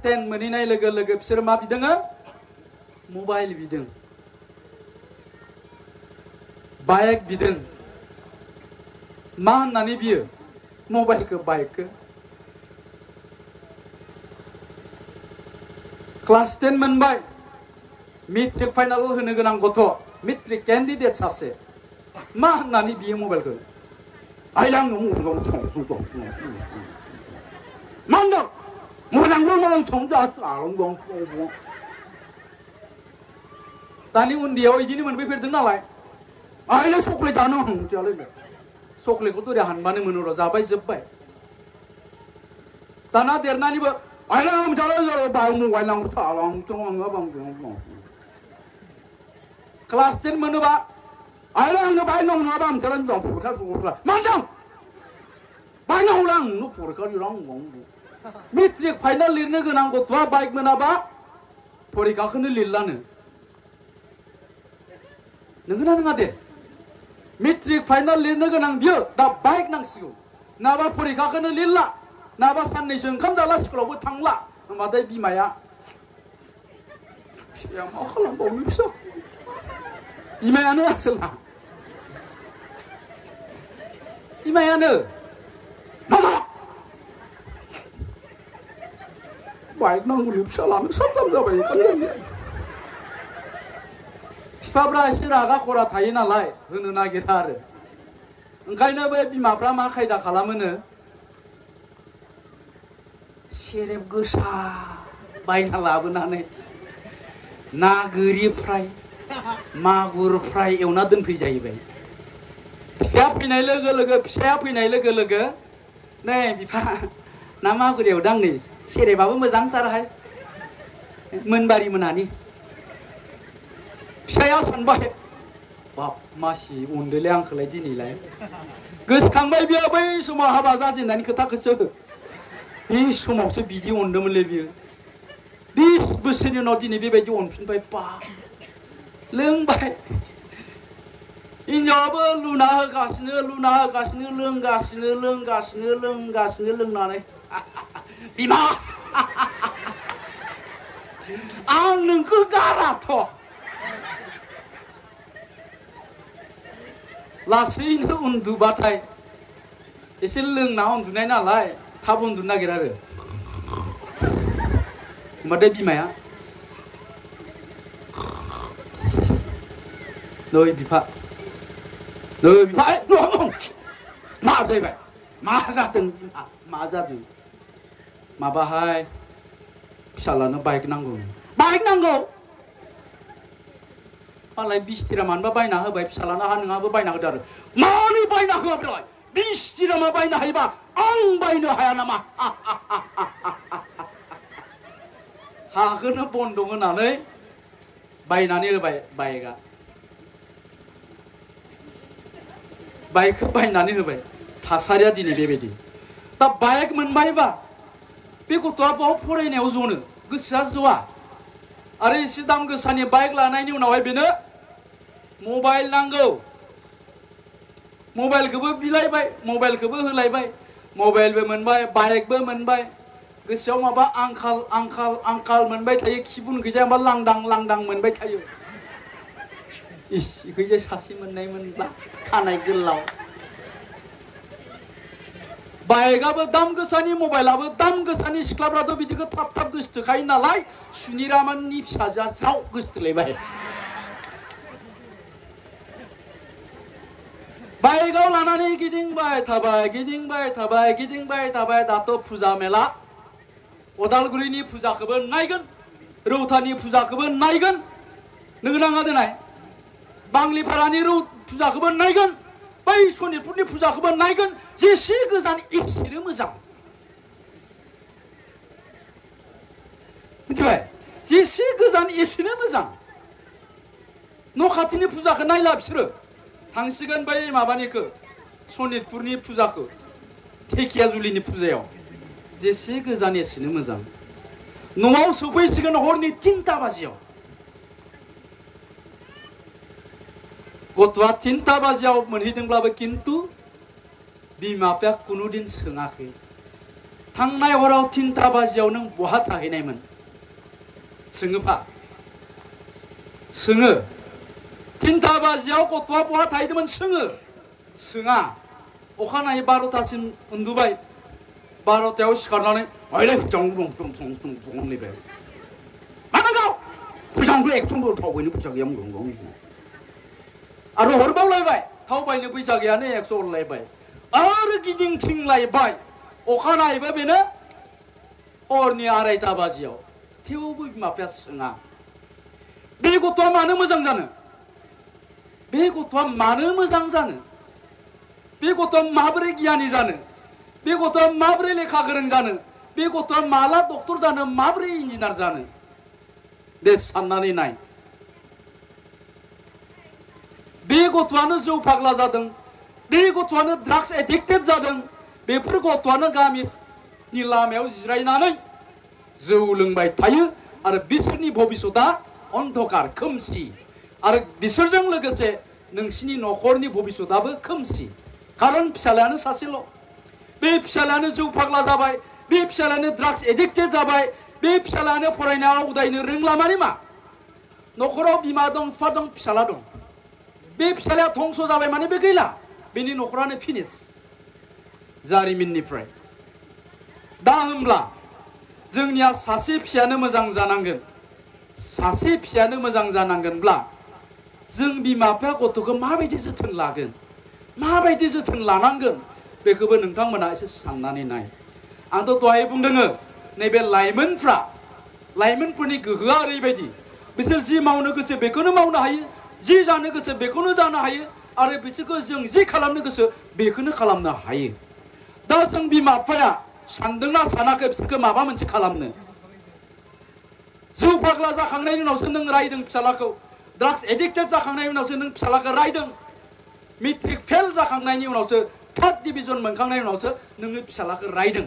10 मोनहैनाय लोगो लोगो बिसोर मा बिदों मबाइल बिदों बाइक बिदों मा होननानै बियो मबाइलखौ बाइकखौ क्लास 10 मोनबाय मेट्रिक फाइनाल होनो गोनां गथ' मेट्रिक कैंडिडेट सासे मा होननानै बियो मबाइलखौ आइलां मानदों मोजांबो मोजां दानि उन्दैयाव इदिनो मोनफैफेरदों नालाय आइलां चकलेट जानो हांजालायबाय चकलेटखौथ' ओरै हानबानो मोनो र' जाबाय जोब्बाय दाना देरनानैबो आइलां जालाय बाय मबाइल नांगौ थालां क्लास 10 मोनोबा आइलां आंनो बाय नांगौ नङाबा आं जालाय मोजां फरिखा मानदों बाय नांगौ आं नो फरिखा लिरां मेट्रिक फाइनाल लिरनो गोनां गथ'आ बाइक मोनाबा फरिखाखौनो लिरलानो नंगौना नङा दे मेट्रिक फाइनाल लिरनो गोनां बियो दा बाइक नांसिगौ नाबा फरिखाखौनो लिरला नाबा साननैसो ओंखाम जाला स्कुलावबो थांला होमबाथाय बिमाया फिसाया मा खालामबावनो फिसा बिमायानो आसोलना बिमायानो मा जाला बाइक नांगौनि फिसा लानो साथाम जाबाय ओंखायनो बिफाफ्रा एसे रागा खरा थायो नालाय होनो नागिरा आरो ओंखायनो बे बिमाफ्रा मा खायदा खालामोनो सेरेब गोसा बायना लाबोनानै ना गोरि फ्राय मागुर फ्राय एवना दोनफैजाहैबाय फिसाया फैनाय लोगो लोगो नै बिफा ना मागुर एवदां नै सेरेबाबो मोजांथारहाय मोनबारि मोनानि फिसाया सानबाय बाप मासि उन्दोले आंखौलाय दिनैलाय गोसोखांबाय बियो बै समाव हाबा जाजेननायनि खोथाखौसो बे समावसो बिदि अनदोंमोनलै बियो 20 बोसोरनि उनाव दिनै बेबायदि अनफिनबाय बा लोंबाय हिनजावाबो लुना होगासिनो लोंनानै बिमा आं नोंखौ गाराथ' लासैनो उन्दुबाथाय एसे लोंना उन्दुनाय नालाय थाब उन्दुनो नागिरा आरो होमबाथाय बिमाया नै बिफा मा जाहैबाय मा जादों बिमा मा जादों माबाहाय फिसालानो बाइक नांगौ मालाय 20 तिरामानबा बायना होबाय फिसालानो हा नोंहाबो बायना होदो आरो मानो बायना होआ बेलाय 20 तिरामा बायना होयोबा आं बायनो हाया नामा हाखौनो बन्द होनानै बायनानै होबाय बाइकखौ बायनानै होबाय थासारिया दिनै बेबायदि दा बाइक मोनबायबा बे गथ'आ बाव फरायनायाव जनो गोसोआ जवा आरो एसे दाम गोसानि बाइक लानायनि उनावहाय बेनो मबाइल नांगौ मबाइलखौबो बिलायबाय मबाइलखौबो होलायबाय मबाइलबो मोनबाय बाइकबो मोनबाय गोसोआव माबा आंखाल मोनबाय थायो खिबुन गैजा माबा लांदां मोनबाय थायो इस इखैजाय सासे मोननाय मोनब्ला खानाय गोलाव बाइकआबो दाम गोसानि मबाइलाबो दाम गोसानि सिख्लाफ्राथ' बिदिखौ थाब गोसोथोखायो नालाय सुनिरामोननि फिसाजोआ ज्राव गोसोथोलायबाय बाइकआव लानानै गिदिंबाय थाबाय दाथ' फुजा मेला उदालगुरिनि फुजाखौबो नायगोन रौतानि फुजाखौबो नायगोन नोंगोना नङा देनाय बांलिपारानि फुजाखौबो नायगोन बै सनितपुरनि फुजाखौबो नायगोन जेसे गोजान एसेनो मोजां मिथिबाय जेसे गोजान एसेनो मोजां न' खाथिनि फुजाखौ नायला बिसोरो थांसिगोन बै माबानिखौ सनितपुरनि फुजाखौ धेकियाजुलिनि फुजायाव जेसे गोजान एसेनो मोजां न'आव सफैसिगोन हरनि 3टा बाजियाव गथ'आ 3टा बाजियाव मोनहैदोंब्लाबो किन्तु बिमा बिफाया कुनुदिन सोङाखै थांनाय हराव 3टा बाजियाव नों बहा थाहैनायमोन सोङोफा सोङो 3टा बाजियाव गथ'आ बहा थाहैदोंमोन सोङा अखानायै 12टासिम उन्दुबाय 12टायाव सिखारनानै आइलाय फुजांबो बुंलायबाय मानांगौ फुजांखौ एकसंबो थाव बायनो फैसा गैया बुंगौ आरो हरबावलायबाय थाव बायनो फैसा गैयानो 100 हरलायबाय आरो गिदिंथिंलायबाय अखानायैबो बेनो हरनि 2:30 बाजियाव थेवबो बिमा बिफाया सोङा बे गथ'आ मानो मोजां जानो बे गथ'आ मानो मोजां जानो बे गथ'आ माबोरै गियानि जानो बे गथ'आ माबोरै लेखा गोरों जानो बे गथ'आ माला डक्टर जानो माबोरै इन्जिनियार जानो दे साननानै नाय बे गथ'आनो जौ फाग्ला जादों बे गथ'आनो ड्राग्स एडिक्टेड जादों बेफोर गथ'आनो गामिनि लामायाव जिरायनानै जौ लोंबाय थायो आरो बिसोरनि भबिष्यतआ अन्धकार खोमसि आरो बिसोरजों लोगोसे नोंसिनि नखरनि भबिष्यतआबो खोमसि खारन फिसालायानो सासेल बे फिसालायानो जौ फाग्ला जाबाय बे फिसालायानो ड्राग्स एडिक्टेड जाबाय बे फिसालायानो फरायनायाव उदायनो रोंला माने मा नखराव बिमा दं बिफा दं फिसाला दं बे फिसालाया धंस जाबाय माने बे गैला बेनि नखरानो फिनिश जारिमिननिफ्राय दा होमब्ला जोंनिया सासे फिसायानो मोजां जानांगोन सासे फिसायानो मोजां जानांगोनब्ला जों बिमा बिफाया गथ'खौ माबायदि जोथोन लागोन माबायदि जोथोन लानांगोन बेखौबो नोंथांमोना एसे साननानै नाय आंथ' दहाय बुंदोङो नैबे लाइमोनफोरनि गोहोआ ओरैबायदि बिसोर जि मावनो गोसो बेखौनो मावनो हायो जि जानो गोसो बेखौनो जानो हायो आरो बिसोरखौ जों जि खालामनो गोसो बेखौनो खालामनो हायो दा जों बिमा बिफाया सानदोंना सानाखै बिसोरखौ माबा मोनसे खालामनो जौ फाग्ला जाखांनायनि उनावसो नों रायदों फिसालाखौ ड्राग्स एडिक्टेड जाखांनायनि उनावसो नों फिसालाखौ रायदों मेट्रिक फेल जाखांनायनि उनावसो 3rd डिभिजन मोनखांनायनि उनावसो नोङो फिसालाखौ रायदों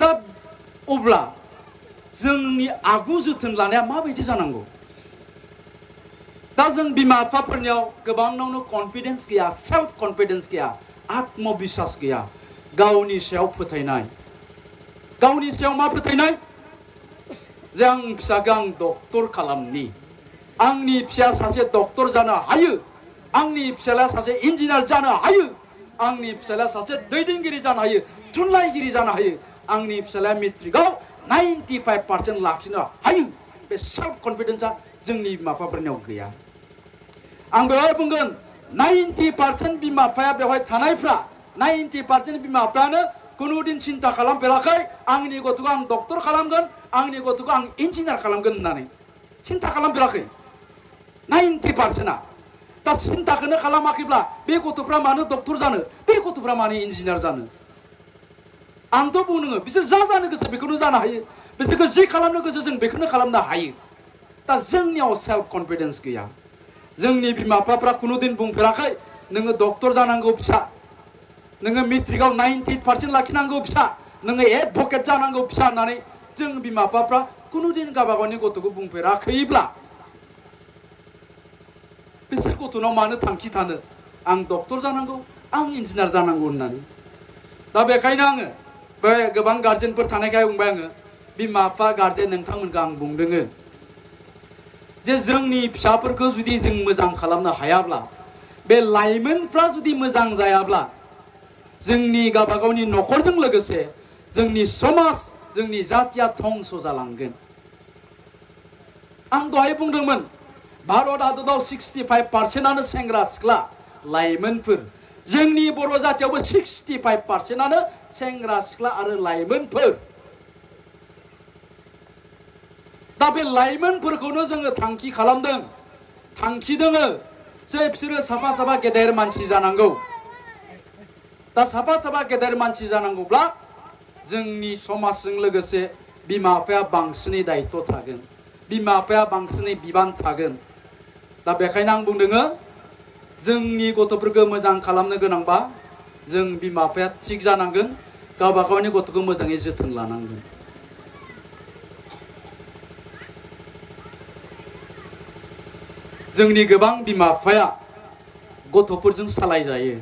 दा अब्ला जोंनि आगु जोथोन लानाया माबायदि जानांगौ दा जों बिमा बिफाफोरनियाव गोबांनावनो कन्फिडेन्स गैया सेल्फ कन्फिडेन्स गैया आत्मविश्वास गैया गावनि सायाव फोथायनाय गावनि सायाव मा फोथायनाय जे आं फिसाखौ आं डक्टर खालामनि आंनि फिसाया सासे डक्टर जानो हायो आंनि फिसालाया सासे इन्जिनियार जानो हायो आंनि फिसालाया सासे दैदेनगिरि जानो हायो थुनलाइगिरि जानो हायो आंनि फिसालाया मेट्रिकआव 95% लाखिनो हायो बे सेल्फ कन्फिडेन्सआ जोंनि बिमा बिफाफोरनियाव गैया आं बेवहाय बुंगोन 90% बिमा बिफाया बेवहाय थानायफ्रा 90% बिमा बिफायानो कुनुदिन सिन्ता खालामफेराखै आंनि गथ'खौ आं डक्टर खालामगोन आंनि गथ'खौ आं इन्जिनियार खालामगोन होननानै सिन्ता खालामफेराखै 90%आ दा सिन्ताखौनो खालामाखैब्ला बे गथ'फ्रा मानो डक्टर जानो बे गथ'फ्रा मानो इन्जिनियार जानो आंथ' बुंनो बिसोर जा जानो गोसो बेखौनो जानो हायो बिसोरखौ जि खालामनो गोसो जों बेखौनो खालामनो हायो दा जोंनियाव सेल्फ कन्फिडेन्स गैया जोंनि बिमा बिफाफ्रा कुनुदिन बुंफेराखै नोङो डक्टर जानांगौ फिसा नोङो मेट्रिकआव 90% लाखिनांगौ फिसा नोङो एडभकेट जानांगौ फिसा होननानै जों बिमा बिफाफ्रा कुनुदिन गावबागावनि गथ'खौ बुंफेराखैब्ला बिसोर गथ'नाव मानो थांखि थानो आं डक्टर जानांगौ आं इन्जिनियार जानांगौ होननानै दा बेखायनो आङो बे गोबां गार्जेनफोर थानायखाय बुंबाय आङो बिमा बिफा गार्जेन नोंथांमोनखौ आं बुंदोङो जे जोंनि फिसाफोरखौ जुदि जों मोजां खालामनो हायाब्ला बे लाइमोनफ्रा जुदि मोजां जायाब्ला जोंनि गावबागावनि नखरजों लोगोसे जोंनि समाज जोंनि जातिया धंस जालांगोन आं दहाय बुंदोंमोन भारत हादराव 65%आनो सेंग्रा सिख्ला लाइमोनफोर जोंनि बर' जातियावबो 65%आनो सेंग्रा सिख्ला आरो लाइमोनफोर दा बे लाइमोनफोरखौनो जोङो थांखि खालामदों थांखि दोङो जे बिसोरो साफा साफा गेदेर मानसि जानांगौ दा साफा साफा गेदेर मानसि जानांगौब्ला जोंनि समाजजों लोगोसे बिमा बिफाया बांसिनै दायित्व थागोन बिमा बिफाया बांसिनै बिबान थागोन दा बेखायनो आं बुंदोङो जोंनि गथ'फोरखौ मोजां खालामनो गोनांबा जों बिमा बिफाया थिग जानांगोन गावबागावनि गथ'खौ मोजाङै जोथोन लानांगोन जोंनि गोबां बिमा बिफाया गथ'फोरजों सालायजायो